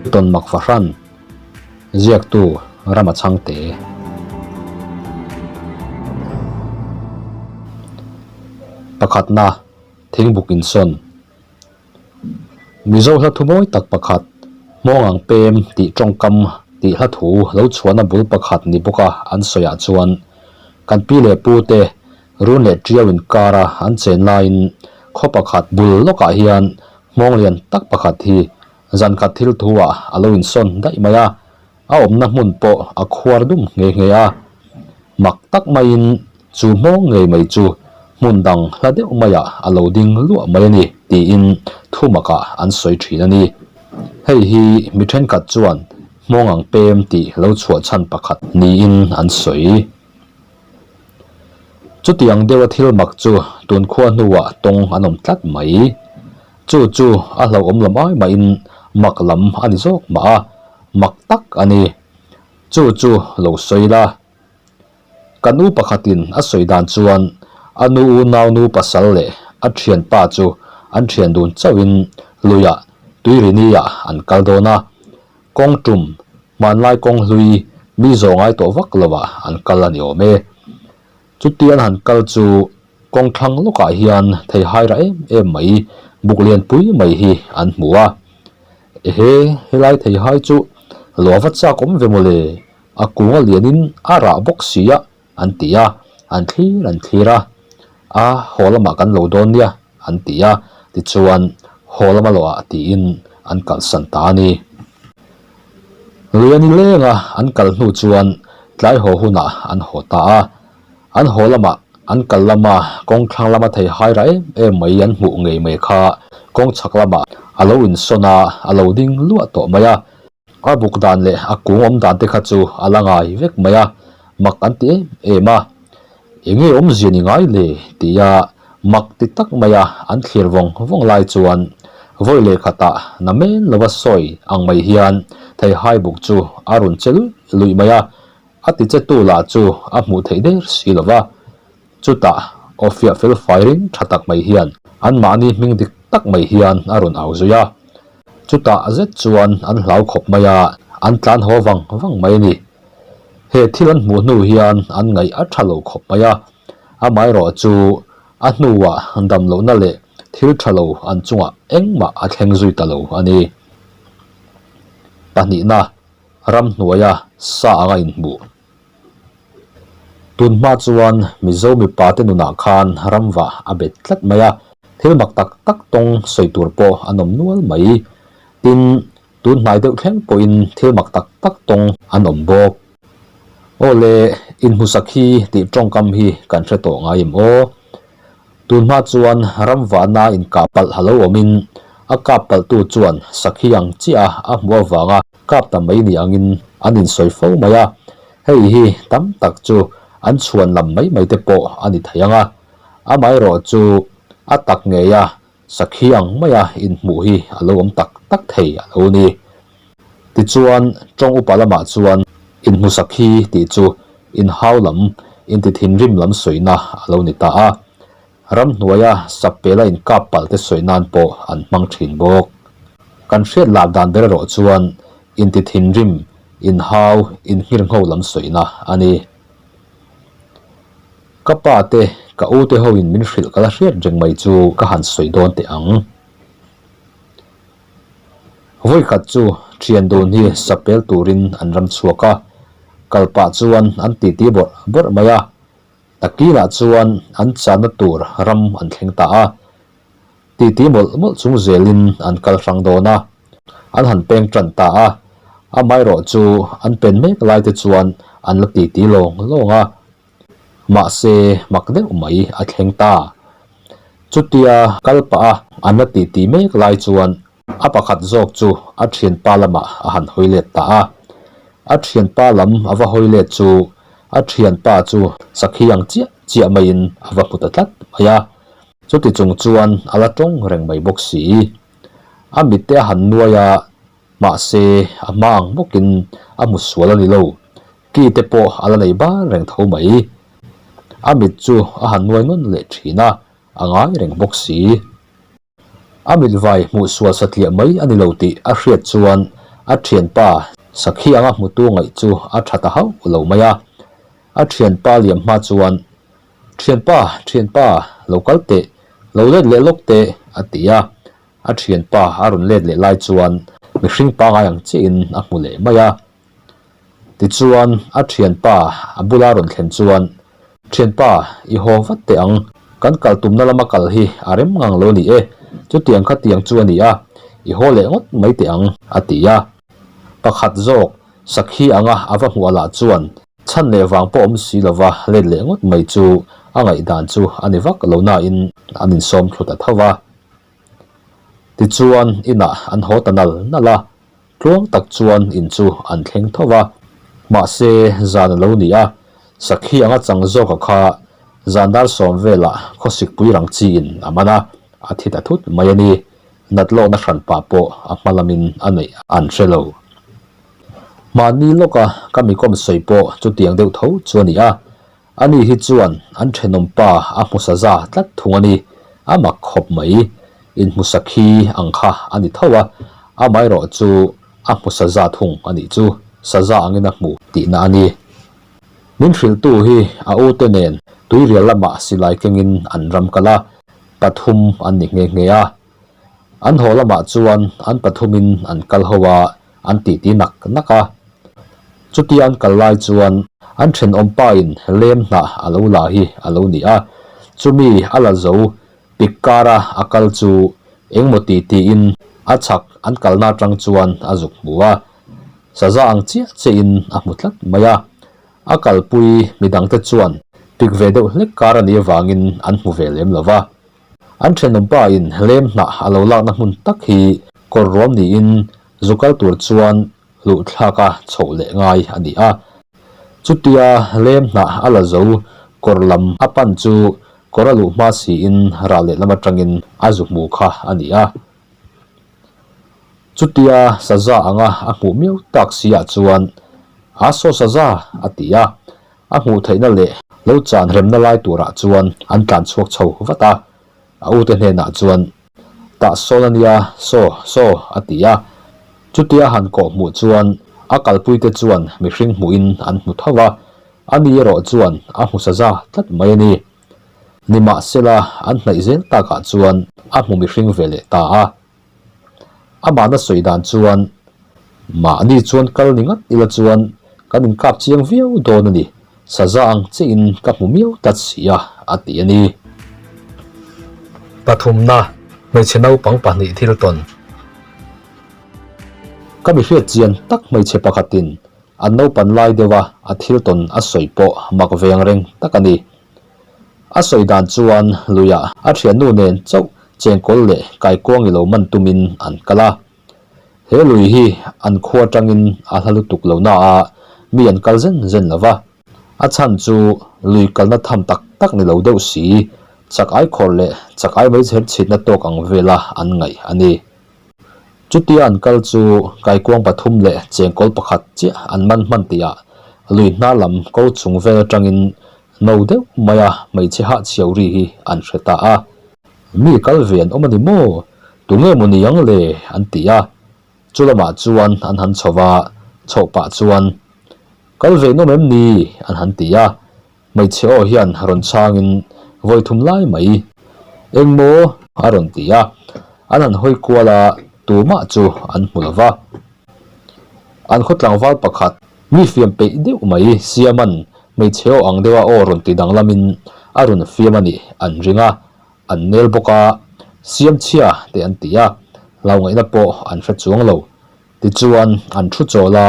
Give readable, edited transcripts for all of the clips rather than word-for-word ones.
Tawn mak fahran, ziaktu Rama Chhangte. Pakhatna, Thingbuk insawn. Mizo hla thu mawi tak pakhat, Hmawng ang pem tih tawngkam tih hla thu lo chhuahna bul pakhat ni bawka an sawiah chuan kan pi leh pu te run leh tiau inkara an chen laiin khaw pakhat bul lawkah hian hmawng lian tak pakhat hi Zan khat thil thu ah a lo insawn daih mai a, a awmna hmun pawh a khuar dum nghe nghe a. Mak tak maiin chu hmawng ngei mai chu hmun dang hla deuh maiah a lo ding luah mai a ni tiin thu makah an sawi thin a ni. Hei hi mi thenkhat chuan hmawng ang pem tih lo chhuah chhan pakhat niin an sawi. Chutiang deuha thil mak chu tunkhua hnuah tawng an awm tlat mai. Chu chu a hlauhawm lam ai mahin mak lam a ni zawk mah a, mak tak a ni. Chu chu lo sawi la. Ka nu pakhatin a sawi dan chuan a nu unau nu pasal leh a thianpa chu an thian dun chauhin luiah Tuirini-ah an kal dawn a. Kawng tum, hmanlai kawng hlui mi zawh ngai tawh vak lovah an kal a ni awm e. Chuti an han kal chu kawng thlang lawkah hian thei hai rah em em mai, buk lian pui mai hi an hmu a. Ehe, helai thei hai chu lua va chak awm ve mawle, a kung a lianin a rah bawk si a, an ti a, an thlir an thlir a. A, haw lamah kan lo dawn nia, an ti a, tichuan haw lama lawhah tiin an kalsan ta a ni. Lui a ni leng a, an kal hnu chuan tlai haw hunah an haw ta a. An haw lamah an kal lama kawng thlang lama thei hai rah em em mai an hmuh ngei mai kha kawng chhak lamah a lo insawn a, a lo ding luah tawh mai a. A buk dan leh a kung awm dan te kha chu a la ngai vek mai a, mak an ti em em a. Enge awmzia ni ngai le? tia mak ti tak maia an thlir vawng vawng lai chuan vawi leh khatah na men lova sawi ang mai hian theihai buk chu a rawn che luih luih mai a, a ti che tu lah chu a hmuh theih der si lova. Chutah aw fiah fel fai ring tha tak mai hian anmahni hming dik tak mai hian a rawn au zui a. Chutah zet chuan an hlau khawp mai a, an tlan haw vang vang mai a ni. He thil an hmuh hnu hian an ngaih a tha lo khawp mai a, amaherawh chu a hnuah dam lohna leh thil tha lo an chungah engmah a thleng zui ta lo a ni. Pahnihna, ramhnuaia sa anga inhmuh. Tun hma chuan Mizo mipa te nunah khan ramva a bet tlat mai a, thil mak tak tak tawng sawi tur pawh an awm nual mai. Tin, Tun hnai deuh thleng pawhin thil mak tak tak tawng an awm bawk. Aw le, inhmusak hi tih tawngkam hi kan hre tawh ngai em aw? Tun hma chuan ram vahna inkah palh ha lo awmin a kap palhtu chuan sakhi ang chiah a hmuh avanga kap ta mai ni angin an insawi fo mai a, hei hi tam tak chu an chhuan lam mai mai te pawh a ni thei ang a, amaherawh chu a tak ngei a Sakhi ang maia inhmuh hi a lo awm tak tak thei a lo ni. Tichuan, tawng upa lamah chuan inhmu sakhi tih chu inhau lam, inti thinrim lam sawina a lo ni ta a. Ramhnuaia sappela inkap palh te sawi nan pawh an hmang thin bawk. Kan hriat lak dan ber erawh chuan inti thinrim, inhau, inhngirngho lam sawina a ni. Ka pa te, ka u te ho in min hrilh ka la hriat reng mai chu ka han sawi dawn teh ang. Vawi khat chu thian dun hi sapel turin an ram chhuak a, kal pah chuan an titi bawrh bawrh mai a. Takinah chuan an channa tur ram an thleng ta a. Titi mawlh mawlh chung zelin an kal hrang dawn a, an han peng tan ta a. Amaherawh chu an pen mek lai te chuan an la titi lawng lawng a. Mahse mak deuh mai a thleng ta. Chutia kal pah a an la titi mek lai chuan a pakhat zawk chu a thianpa lamah a han hawi let ta a. A thianpa lam a va hawi let chu a thianpa chu sakhi ang chiah chiah maiin a va hmu ta tlat mai a. Chuti chung chuan a la tawng reng mai bawk si. A mitte a han nuai a, mahse a hma ang bawkin a hmu sual a ni lo. Ki te pawh a la nei bar reng tho mai. A mit chu a han nuai nawn leh thin a, a ngai reng bawk si. A mit vai hmuh sual satliah mai a ni lo tih a hriat chuan A thianpa sakhi anga hmutu ngaih chu a tha ta hauh lo mai a. A thianpa liam hma chuan, Thianpa, thianpa, lo kal teh, lo let leh lawk teh, a ti a. A thianpa a rawn let leh lai chuan mihring pangai ang chiahin a hmu leh mai a. Tichuan, a thianpa a bula rawn thlen chuan, Thianpa, i haw vat teh ang. Kan kal tumna lama kal hi a rem ngang lo ni e. Chutiang kha tiang chu a ni a, i haw leh ngawt mai teh ang, a ti a. Pakhat zawk, sakhi anga a va hmuh alah chuan chhan leh vang pawh awm si lova let leh ngawt mai chu a ngaihdan chu a ni vak lo nain an insawm thlu ta tho va. Tichuan, inah an haw ta nal nal a. Tluang tak chuan in chu an thleng tho va, mahse zan a lo ni a, sakhi anga chang zawka kha zan dar sawm velah khawsikpui rang chiin a man a, a thi ta thut mai a ni. Nat lawkna hran pah pawh a hma lamin a neih an hre lo. Mahni lawka ka mikawm sawi pawh chutiang deuh tho chu a ni a, Ani hi chuan an thenawm pa a hmu saza tlat thung a ni. A mak khawp mai. Inhmu sakhi ang kha a ni tho a, amaherawh chu a hmu saza thung a nih chu, saza angin a hmu tihna a ni. Min hrilhtu hi a ute nen tuirial lamah silai kengin an ram kal a, pathum an ni nghe nghe a. An haw lamah chuan an pathumin an kal ho a, an titi nak nak a. Chutia an kal lai chuan an thenawm pain lem hnah a lo la hi a lo ni a, chumi a la zo pik kara a kal chu engmaw ti tiin a chhak an kalna atang chuan a zuk hmu a, saza ang chiah chiahin a hmu tlat mai a. A kalpui midangte chuan pik ve deuh hlek kar a nih avangin an hmu ve lem lo va. An thenawm pain lem hnah a lo lakna hmun tak hi kawr ruam niin zu kal tur chuan hluh thlaka chhoh leh ngai a ni a. Chutia lem hnah a la zo kawr lam a pan chu kawr a luh hma siin ral lehlam atangin a zu hmu kha a ni a. Chutia saza anga a hmuh miau tak si ah chuan, A saw saza! a ti a. A hmuh theihna leh lo chan remna lai turah chuan an tlan chhuak chho vat a. A ute hnenah chuan, Tah sawn a nia, saw, saw, a ti a. Chutia han kawh hmuh chuan a kalpuite chuan mihring hmuhin an hmu tho va, ani erawh chuan a hmu saza tlat mai a ni. Nimahsela, an hnaih zel takah chuan a hmu mihring ve leh ta a. Amahna sawi dan chuan, Mahni chuan kal ni ngat ila chuan kan inkap chiang viau dawn a ni, saza ang chiahin ka hmu miau tlat si a, a ti a ni. Pathumna, hmeichhe naupang pahnih thil tawn. Ka mi hriat chian tak hmeichhe pakhatin an naupan lai deuha a thil tawn a sawi pawh mak ve ang reng tak a ni. A sawi dan chuan luiah a thiannu nen chauh chengkawl leh kaikuang i lo man tumin an kal a. He lui hi an khua atangin a hla lutuk lo na a, mi an kal zen zen lo va. A chhan chu lui kalna tham tak tak ni lo deuh si, chak ai khawrh leh chak ai meichher chhitna tawk ang vela an ngaih a ni. Chutia an kal chu kaikuang pathum leh chengkawl pakhat chiah an man hman tihah lui hna lam ko chung vel atangin no deuh maia hmeichhe hahchhiau ri hi an hre ta a. Mi kal ve an awm a ni maw? Tunge maw ni ang le? an ti a. Chu lamah chuan an han chho va, chhoh pah chuan, Kal ve nawm em ni? an han ti a. Hmeichhe aw hian rawn chhangin vawi thum lai mai. Eng maw? a rawn ti a. An han hawi kual a, tumah chu an hmu lo va. An khaw tlangval pakhat, mi fiam peih deuh mai Siaman hmeichhe aw ang deuha aw rawn ti danglamin a rawn fiam a nih an ring a, an nel bawk a, Siamchhia te an ti a, hlau ngaihna pawh an hre chuang lo. Tichuan, an thu chawl a,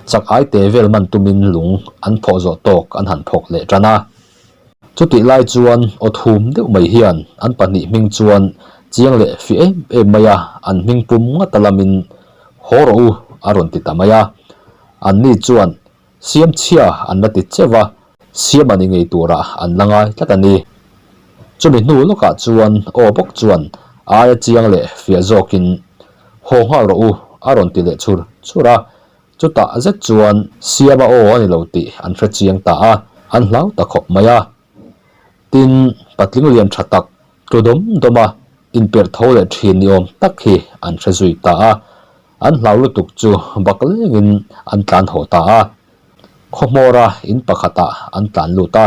chak ai te vel man tumin lung an phawh zawh tawk an han phawk leh tan a. Chutih lai chuan aw thum deuh mai hian an pahnih hming chuan chiang leh fih em em mai a, an hming pum ngata lamin haw rawh u a rawn ti ta mai a. Anni chuan Siam chhia an la ti cheuh a, siam a ni ngei turah an la ngai tlat a ni. Chumi hnu lawkah chuan aw bawk chuan aia chiang leh fiah zawkin, Haw nghal rawh u, a rawn ti leh chhur chhur a. Chutah zet chuan siama aw a ni lo tih an hre chiang ta a, an hlau ta khawp mai a. Tin, patling lian tha tak tlu dawm dawm a, inperh tho leh thin ni awm tak hi an hre zui ta a. An hlau lutuk chu bak lengin an tlan haw ta a. Khaw hmawra in pakhatah an tlan lut a,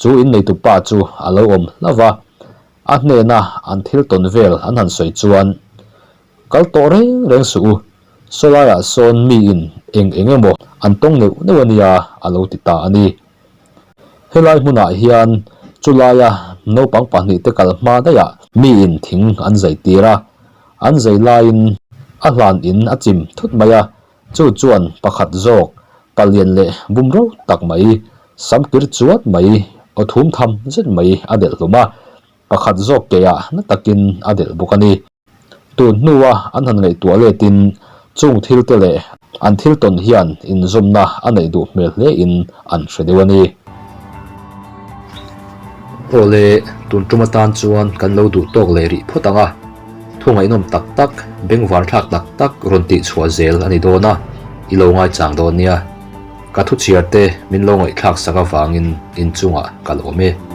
chu in neitupa chu a lo awm hlauh va. A hnena an thil tawn vel an han sawi chuan, Kal tawh reng reng suh u, saw laiah sawn miin eng eng emaw an tawng neuh neuh a nia a lo ti ta a ni. Helai hmunah hian chulaia naupang pahnihte kal hma daihah miin thing an zai tir a, an zai laiin a hlan in a chim thut mai a, chu chuan pakhat zawk palian leh bumro tak mai, samkir chuat mai, aw thum tham zet mai a delh hlum a, pakhat zawk keah na takin a delh bawk a ni. Tun hnua an han ngaihtuah letin chung thil te leh an thil tawn hian inzawmna a neih duh hmel hle in an hre deuh a ni. Awle, tun tum atan chuan kan lo duh tawk leh rih phawt ang a, thu ngaihnawm tak tak, bengvar thlak tak tak rawn tih chhuah zel a ni dawn a, i lo ngaichang dawn nia. Ka thu chhiar te min lo ngaihthlak sak avangin inchungah ka lawm e.